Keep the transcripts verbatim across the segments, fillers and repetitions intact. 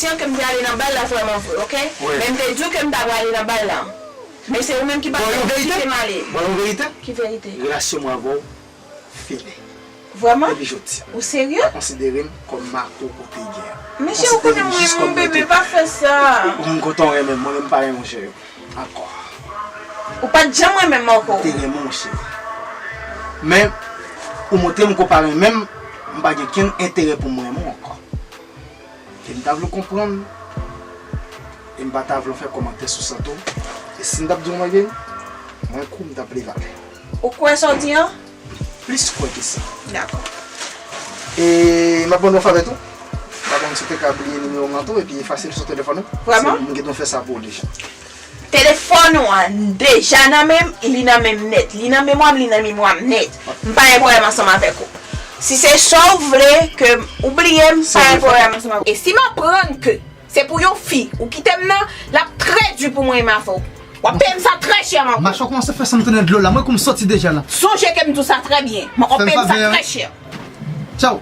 Konsyan ke m te ale nan bal la vrèman vre, oke? Men m te di w ke m ta prale nan bal la. Men se ou menm ki pa t kite m ale. Bon, yon verite? Ki verite? Relasyon mwen avè w fini. Vrèman? Depi jodi a. Ou serye? Pa konsidere m kòm Marco ou te gen an. Mesye, ou konnen mwen renmen w, bebe, pa fè sa. Ou konn kontan renmen m, mwen menm pa renmen w, cheri. Ankò. Ou pa t janm renmen m ankò. M te renmen w, cheri. Men, ou montre m ke w pa renmen m, m pa gen okenn enterè pou m renmen w ankò. E m ta vle w konprann, e m pa ta vle w fè kòmantè sou sa tou. E si m t ap di w mwen gen, mwen kou m t ap leve atè. Ou kwè sa w di an? Plis kwè ke sa. Dakò. E m ap mande w yon favè tou. M pa konn si w te ka bliye nimewo m nan tou epi efase l sou telefòn ou. Vrèman? Se m gen dwa fè sa pou ou deja. Telefòn ou an deja nan men m, li nan men m nèt. Li nan memwa m, li nan memwa m nèt. M pa gen pwoblèm ansanm avèk ou. Si se sa w vle ke ou bliye m, pa gen pwoblèm ansanm avèk ou. E si m aprann ke se pou yon fi ou kite m nan, l ap trè di pou mwen renmen avè w. W ap peye m sa trè chè, Marco. Mache w kòmanse fè san m tounen dlo la. Mwen kou m soti deja la. Sonje ke m di w sa trè byen. Mwen ap peye m sa trè chè. Tchaw.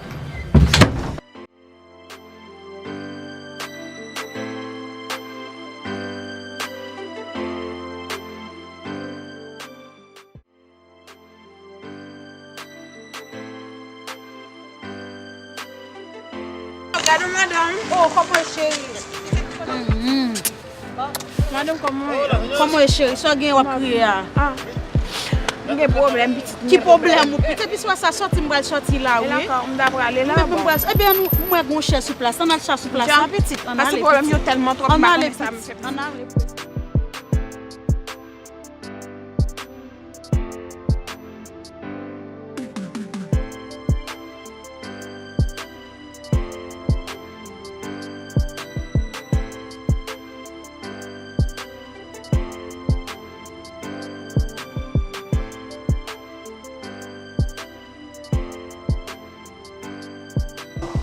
Gade madanm. Oh, kòman cheri? Madanm, kòman w ye? Kòman w ye, cheri? Sa w gen w ap kriye a? Ah. M gen pwoblèm, pitit. Ki pwoblèm ou? Pitit, epi se pa sa, sòti m pral sòti la, wi. E lakay ou m ta prale la, bon. Ebyen, nou, m wè gon chè sou plas. Ann al chita sou plas la, pitit. Ann ale, pitit. Paske pwoblèm yo tèlman twòp, m pa konnen sa m fè. Ann ale, pitit.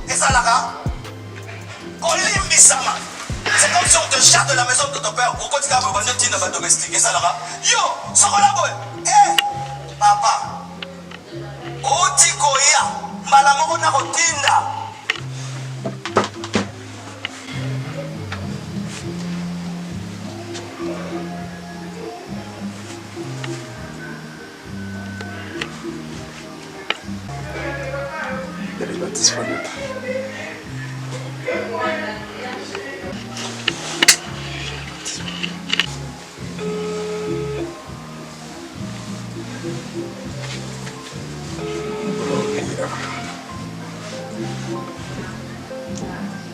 E sa la ka? Kolimbisama. C'est comme si on te chasse de la maison de ton père, ou konn ka pran ti nan domestik. E sa la ka? Yo, soko la boy. Eh, papa. Oti koya, mbala moko na kotinda. Li pa disponib.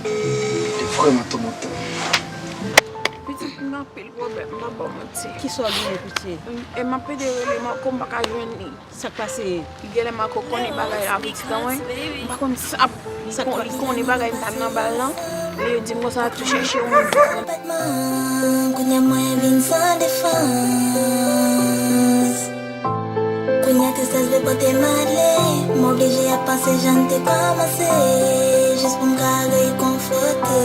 Li vrèman toumante m. Pitit, m gen anpil pwoblèm, m pa ba w manti. Kisa w genyen, pitit? E m ap pede rele Marco, m pa ka jwenn li. Sa k pase? Genlè Marco konnen bagay la, pitit an mwen. M pa konn sa, li konnen bagay m t al nan bal lan. Li di m konsa tou chèche yon moun. Kounye a mwen vin san defans. Kounye a tristès vle pote m ale. M oblije ap panse jan n te kòmanse. Jis pou m ka rekonfòte.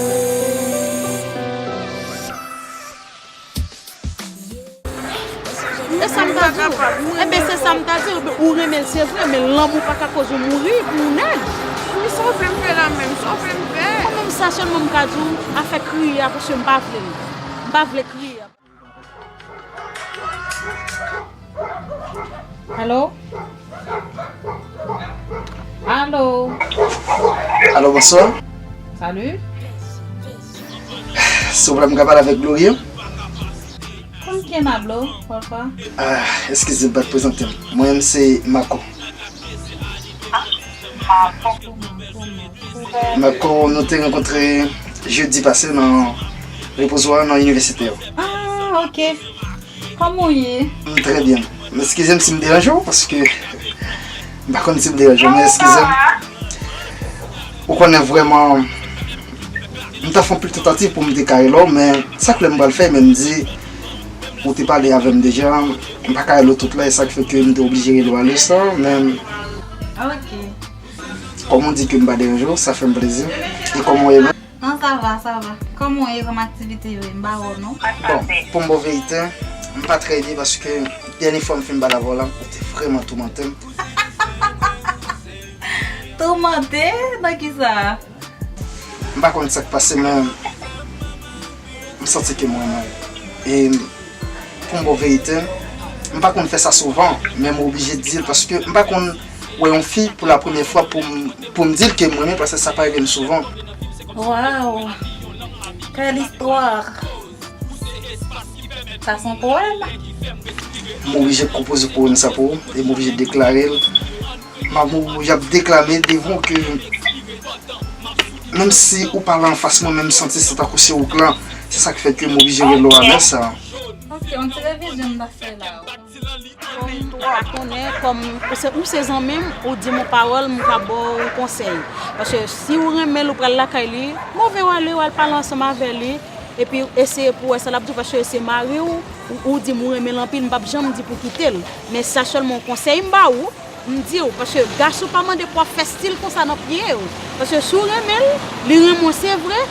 E sa m ta di w. Ebyen, se sa m ta di w. Ou renmen l, se vre, men lanmou pa ka koz ou mouri pou yon nèg. Wi, sa w vle m fè la menm, sa w vle m fè? Mwen menm, sa sèlman m ka di w, afè kriye a, paske m pa vle l. M pa vle kriye a. Alo? Alo? Alo, bonswa. Salut. Silvouplè, m ka pale avèk Gloria? ¿Con quién hablo, por favor? Ah, eskize m, m pa t prezante m. Mwen menm se Marco. Marco, nou te rankontre jedi pase nan repozwa nan inivèsite a. Ah, ok. Kòman w ye? M trè byen. M eskize m si m deranje w, paske m pa konn si m deranje w, men eskize m. Ou konnen vrèman, m ta fè anpil tantativ pou m te ka rele w, men sa k lè m pral fè, men m di, ou te pale avè m deja, m pa ka rele w tout la, e sa k fè ke m te oblije rele w a lè sa, men. Ok. Kòm ou di ke m pa deranje w, sa fè m plezi. E kòman w ye menm? Non, sa va, sa va. Kòman w ye, kòman aktivite yo ye? M pa wè w, non. Bon, pou m ba w verite, m pa trè byen paske dènye fwa m fin pale avè w la, ou te vrèman toumante m. Toumante? Nan kisa? M pa konn sa k pase, men m santi ke m renmen l. E pou m ba w verite, m pa konn fè sa souvan, men m oblije di l paske m pa konn wè yon fi pou la premyè fwa pou m, pou m di l ke m renmen, paske sa pa rive m souvan. Waw! Quelle histoire! Sa se yon powèm? M oblije konpoze powèm sa pou ou, e m oblije deklare l. M ap, m ap deklame devan w ke menm si ou pa la anfas mwen, men m santi se tankou se ou k la. Se sa k fè ke m oblije rele w a lè sa. Ok, yon ti revizyon m ta fè la. Kòm ou pa konnen, kòm ou se, ou se zanmi m, ou di m yon pawòl, m ka ba w yon konsèy. Paske si ou renmen l, ou pral lakay li, move w ale, w al pale ansanm avè li, epi eseye pou w wè sa l ap di w, paske se mari w, ou, ou di m ou renmen l anpil, m p ap janm di pou kite l. Men sa sèlman yon konsèy m ba ou, m di w, paske gason pa mande pou w ap fè stil konsa nan pye w. Paske si w renmen l, li renmen w, se vre,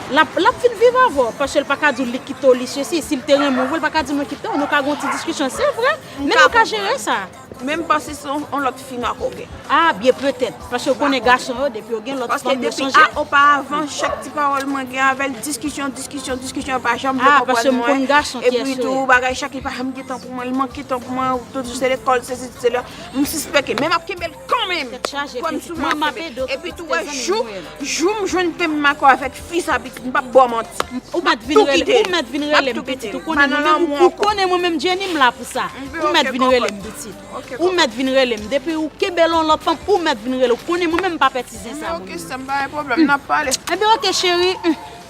l ap, l ap vin viv avè w, paske l pa ka di w li kite w, li sesi. Si l te renmen w vre, l pa ka di w mwen kite w, nou ka gen yon ti diskisyon, se vre, men nou ka jere sa. Men m panse se yon, yon lòt fi m ak ou gen. Ah, byen petèt. Paske w konnen gason yo, depi yo gen lòt fanm, yo sonje. Paske depi a, oparavan, chak ti pawòl mwen gen avè l, diskisyon, diskisyon, diskisyon, pa janm vle konprann mwen. Ah, paske m konn gason ki... Epi tou, bagay chak li pa janm gen tan pou mwen, li manke tan pou mwen, toujou se lekòl, sesi, sela. M sispèk, men m ap kenbe l kanmenm. Tèt chaje, pitit. Mwen, m ap ede w. Epi tou, wè, jou, jou m jwenn tèm m ak ou avèk fi sa, pitit, m p ap ba w manti. Ou mèt vin rele, ou mèt vin rele m, pitit. Ou konnen mwen menm, ou konnen mwen menm, Jenny, m la pou sa. Ou mèt vin rele m, pitit. Ou mèt vin rele m. Depi ou kenbe l yon lòt fanm, ou mèt vin rele. Ou konnen mwen menm m pa pè ti zen sa, mwen menm. Ok, sè m, pa gen pwoblèm, n ap pale. Ebyen, ok, cheri.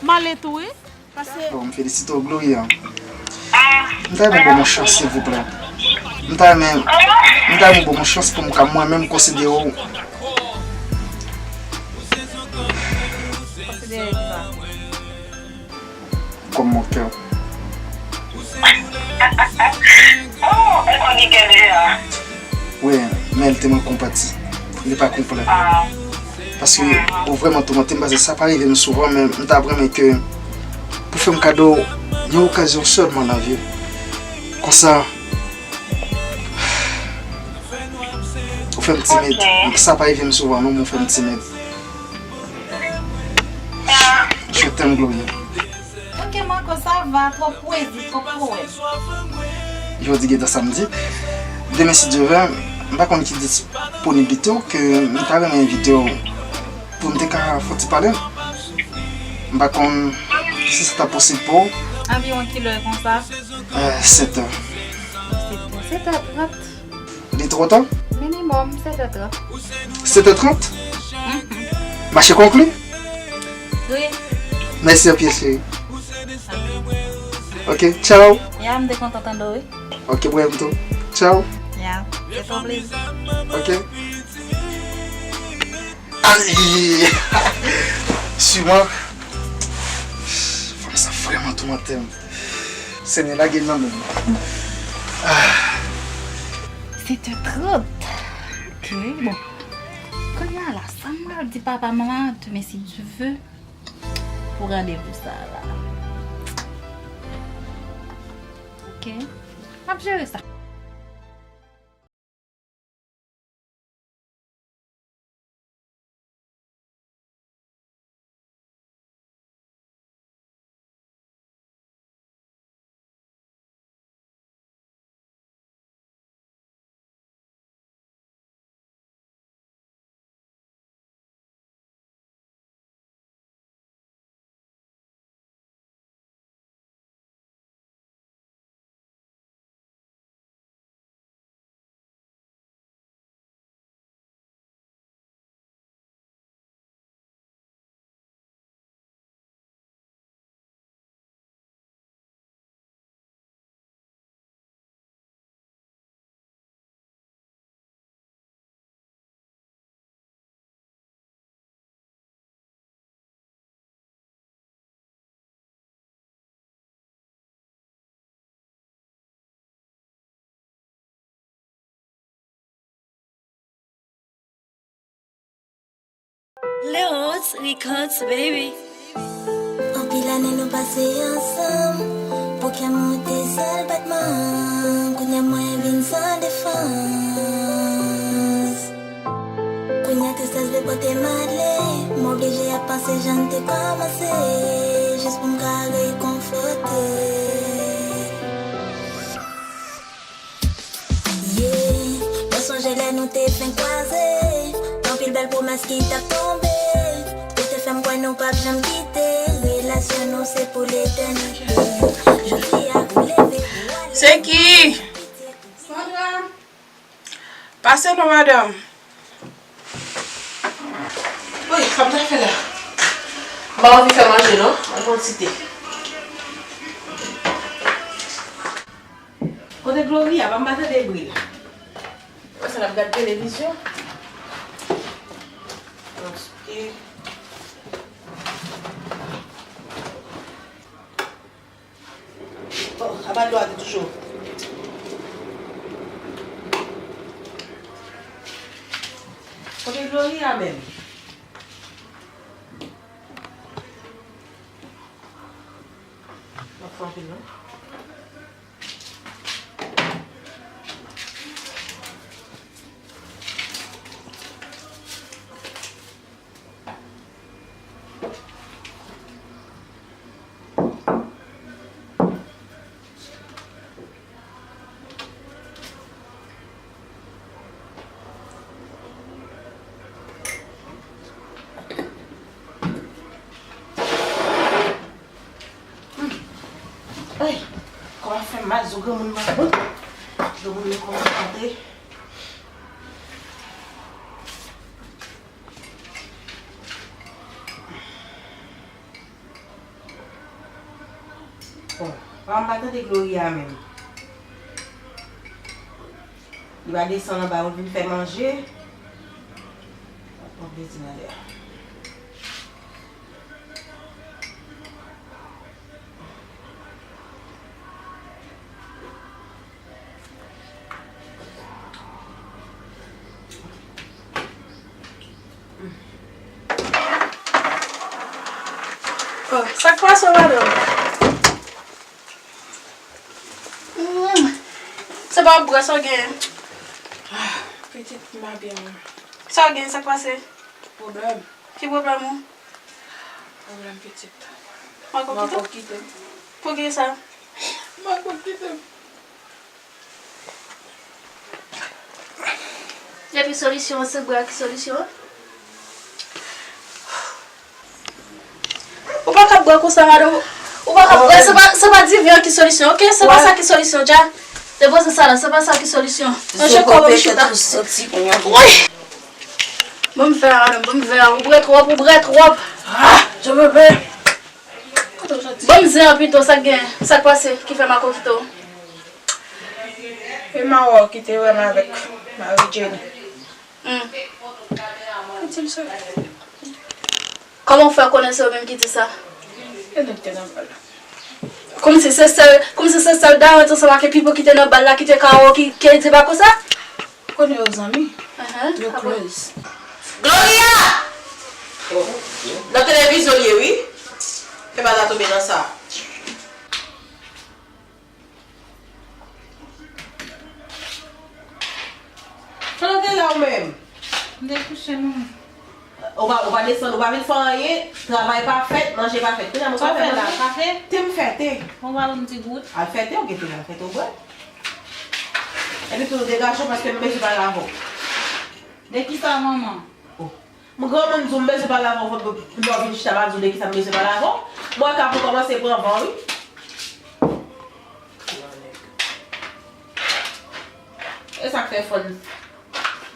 M ale tou, wi. Pase. Bon, m felisite w, Gloria. M ta renmen w ban m yon chans, silvouplè. M ta renmen, m ta renmen w ban m yon chans pou m ka mwen menm konsidere w. Konsidere ki sa? Kòm mon kè. Oh, e konn li gen deja. Wi, men li te manke yon pati. Li pa konplè. Ah. Paske ou vrèman toumante m, paske sa pa rive m souvan, men m ta renmen ke pou fè m kado yon okazyon sèlman nan vi. Konsa, ou fè m timid. Ok. Sa pa rive m souvan, non, men ou fè m timid. Ah. Je t'aime, Gloria. Ok, Marco, ça va, twòp pwezi, twòp powèm. Jodi gentan samdi. Demen, si Dye vle, m pa konn ki disponiblite w, ke m ta renmen envite w pou n te ka fè yon ti pale. M pa konn si sa ta posib pou w. Anviwon kilè konsa? Euh, sèt è. Sèt è, sèt è trant. Li twò ta? Minimòm, sèt è trant. Sèt è trant? Mhm. Mache konkli? Wi. Mèsi anpil, cheri. Ok, tchaw. Ya, m te kontan tande w, wi. Ok, mwen menm tou. Tchaw. Ya, se yon plezi. Ok. Ay! Siman. Fanm sa vrèman toumante m. Senyè, lage l nan men m. Ah. Sèt è trant. Ok, bon. Kounye a la, sa m pral di papa, manman, demen, si Dye vle, pou randevou sa a la. Ok. M ap jere sa. Léonce Records, baby. Anpil ane nou pase ansanm, pou kè m ou te sèl batman, kounye a mwen vin san defans. Kounye a tristès vle pote m ale, m Oblije ap panse jan n te kòmanse, jis pou m ka rekonfòte. Yeah, mwen sonje lè nou te fenk kwaze. Anpil bèl pwomès ki t ap tonbe. Ou te fè m kwè nou p ap janm kite. Relasyon nou se pou letènite. Jodi a ou leve, ou ale. Se ki? Sandra. Pase non, madanm. Wi, sa m ta fè la? M pa anvi fè manje non, mwen pran ti te. Kote Gloria? Pa m pa tande bri l. Mwen sa l ap gad televizyon. Paske Oh, apa dlo a te toujou? Kote Gloria menm? Mwen fè anpil non. Ay, kò a fè m mal, zo granmoun nan bon. Granmoun nan kòmanse tante. Bon, pa m pa tande Gloria menm. Li pa desann anba pou l vin fè manje. Bon, plezi nan lè a. Oh, sa k pase, madanm? Mm. Se pa w ap bwè, sa w genyen? Ah, pitit, m pa byen menm. Sa w genyen, sa k pase? Pwoblèm. Ki pwoblèm ou? Pwoblèm pitit. Marco kite w? Marco kite m. Poukisa? Marco kite m. Epi solisyon an, se bwè ki solisyon an? Ou pa ka bwè konsa, madanm. Ou pa ka bwè, se pa, se pa diven an ki solisyon, oke? Se pa sa ki solisyon, dja. Depoze sa la, se pa sa ki solisyon. Manje kò w, chita. Wi! Ban m vè a, madanm, ban m vè a. Ou bwè twòp, ou bwè twòp. Ah, je me vais. Ban m zen an pito, sa k gen, sa k pase, ki fè Marco kite w? E Marco kite w avèk Marie Jenny. Hmm. Ki di l sa? Kòman w fè konnen se ou menm ki di sa? E nèg te nan bal la. Kòmsi se sèl, kòmsi se sèl Darant ansanm ak Pipo ki te nan bal la ki te ka wè w ki, ki ede pa konsa? Ou konnen yo zanmi. Ahan, yo close. Gloria! Oh, nan televizyon l ye wi. Fè pa ta tonbe nan sa. Sa w te la ou menm? M te kouche non. Ou pa, ou pa desann, ou pa vin fè anyen, travay pa fèt, manje pa fèt. Kounye a mwen pa fè manje. Sa w fè la, kafe? Te m fè te. Bon, ba m ti gout. Al fè te, ou gen te al fè te ou bwè. Epi tou degaje w paske m bezwen pale avè w. De kisa, manman? Oh. M granmoun di w m bezwen pale avè w, fò lè w vin chita m ap di w de kisa m bezwen pale avè w. Mwen ka pou kòmanse pran van wi. E sa k fè fòn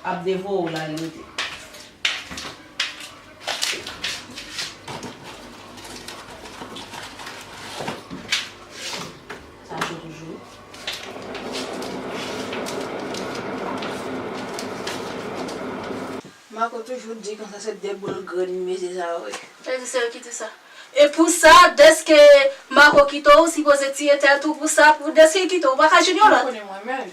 ap devore w la li rete. Sa cho toujou. Marco toujou di konsa se de boul grenn mesye sa yo ye. Sa vle di se yo ki di sa. E pou sa, dèske Marco kite w, ou sipoze tiye tèt ou pou sa, pou dèske l kite w, ou pa ka jwenn yon lòt. Ou konnen mwen menm.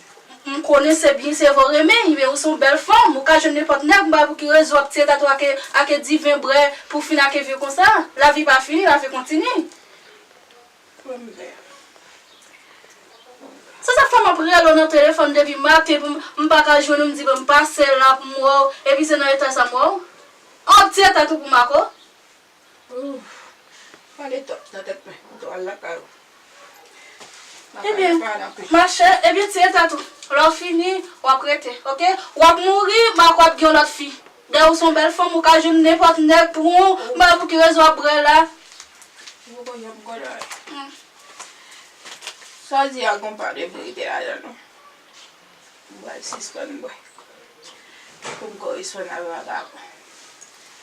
M konnen se byen, se vre w renmen, men ou se yon bèl fanm, ou ka jwenn nenpòt nèg, m pa wè pou ki rezon w ap tiye tèt ou ak, ak diven bwè pou fin ak vye konsa. Lavi pa fini, lavi kontinye. Ban m vè a. Se sa k fè m ap rele w nan telefòn depi maten pou m, m pa ka jwenn ou, m di bon m pase la pou m wè w, epi se nan eta sa m wè w. Ap tire tèt ou pou Marco? Ouf. Pale twòp nan tèt mwen. Ou al lakay ou. Ebyen, machè, ebyen, tire tèt ou. Lè w fini, w ap rete, oke? W ap mouri, Marco ap gen yon lòt fi. Dayè, ou se yon bèl fanm, ou ka jwenn nenpòt nèg pou ou, m pa wè pou ki rezon w ap bwè la. Ou poko janm konnen. Hmm. Sa w di a gon pa de verite ladan l non. M pral sispann bwè. Pou m koresponn ak vagabon.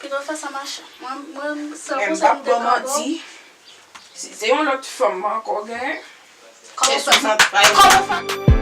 Pito w fè sa, machè. Mwen, mwen, sèl konsèy m te ka ba w. Si se yon lòt fanm ankò w genyen, kòman w fè? Kòman w fè?